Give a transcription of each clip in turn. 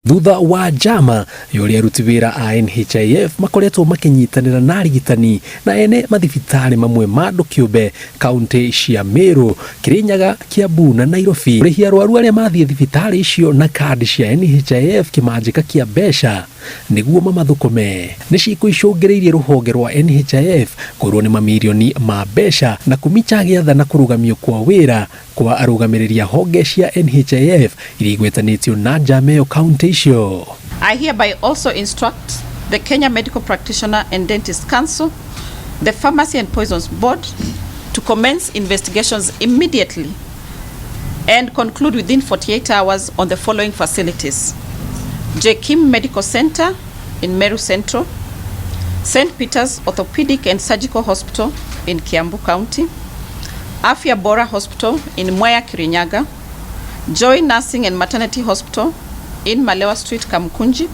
Thutha wa njama ya ũrĩa aruti wĩra a NHIF makoretwo makĩnyitanĩra na arigitani na ene mathibitarĩ mamwe ma andũ kĩũmbe kaunti cia Meru, Kirinyaga, Kiambu na Nairobi kũrĩhia arwaru arĩa mathiĩ thibitarĩ icio na kandi cia NHIF kĩmanjĩka kĩa mbeca nĩguo mamathũkũme. Nĩ ciĩko icũngĩrĩirie rũhonge rwa NHIF kũrwo nĩ mamirioni ma mbeca na Kumicha agĩathana kũrũgamio kwa wĩra kwa arũgamĩrĩri a honge cia NHIF iria igwetanĩtio na njama ĩyo kaunti icio. I hereby also instruct the Kenya Medical Practitioner and Dentist Council, the Pharmacy and Poisons Board to commence investigations immediately and conclude within 48 hours on the following facilities: Jekim Medical Center in Meru Central, St. Peter's Orthopedic and Surgical Hospital in Kiambu County, Afya Bora Hospital in Mwea, Kirinyaga, Joy Nursing and Maternity Hospital in Malewa Street, Kamkunji,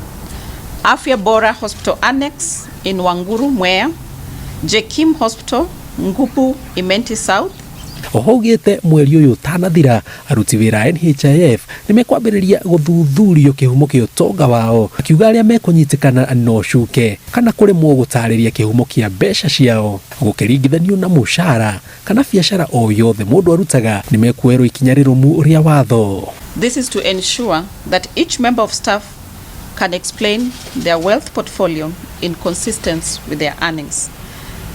Afya Bora Hospital Annex in Wanguru, Mwea, Jekim Hospital, Ngubu, Imenti South. Oho augĩte mweri ũyũ ũtanathira aruti wĩra a NHIF nĩ mekwambĩrĩria gũthuthurio kĩhumo kĩa ũtonga wao, akiuga arĩa mekũnyitĩkana no cuke kana kũremwo gũtarĩria kĩhumo kĩa mbeca ciao gũkĩringithanio na mũcara kana biacara o yothe mũndũ arutaga nĩ mekuoerwo ikinya rĩrũmu rĩa watho. This is to ensure that each member of staff can explain their wealth portfolio in consistence with their earnings.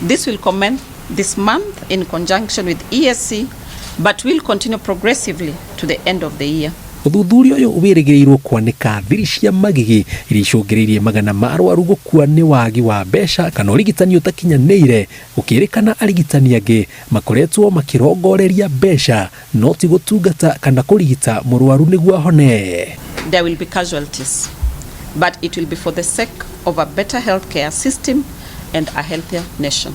This will commence this month in conjunction with ESC, but will continue progressively to the end of the year. Ũthuthuria ũyũ wĩrĩgĩrĩirwo kwanĩka thiri cia magigi iria icũngĩrĩirie magana ma arwaru gũkua nĩ wagi wa mbeca kana ũrigitani ũtakinyanĩire, gũkĩrĩkana arigitani angĩ makoretwo makĩrongoreria mbeca no ti gũtungata kana kũrigita mũrwaru nĩguo ahone. There will be casualties, but it will be for the sake of a better healthcare system and a healthier nation.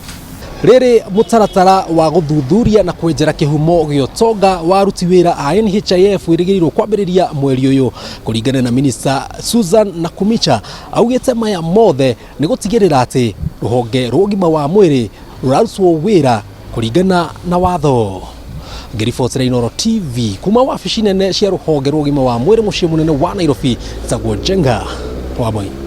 Rĩrĩ mũtaratara wa gũthuthuria na kwenjera kĩhumo gĩa ũtonga wa aruti wĩra a NHIF wĩrĩgĩrĩirwo kwambĩrĩria mweri ũyũ. Kũringana na Minister Susan Nakhumicha, augĩte maya mothe nĩ gũtigĩrĩra atĩ rũhonge rwa ũgima wa mwĩrĩ rũrarutwo wĩra kũringana na watho. Ngĩribotera Inooro TV kuma wabici nene cia rũhonge rwa ũgima wa mwĩrĩ mũciĩ mũnene wa Nairobi, tagwo Njenga wa Moi.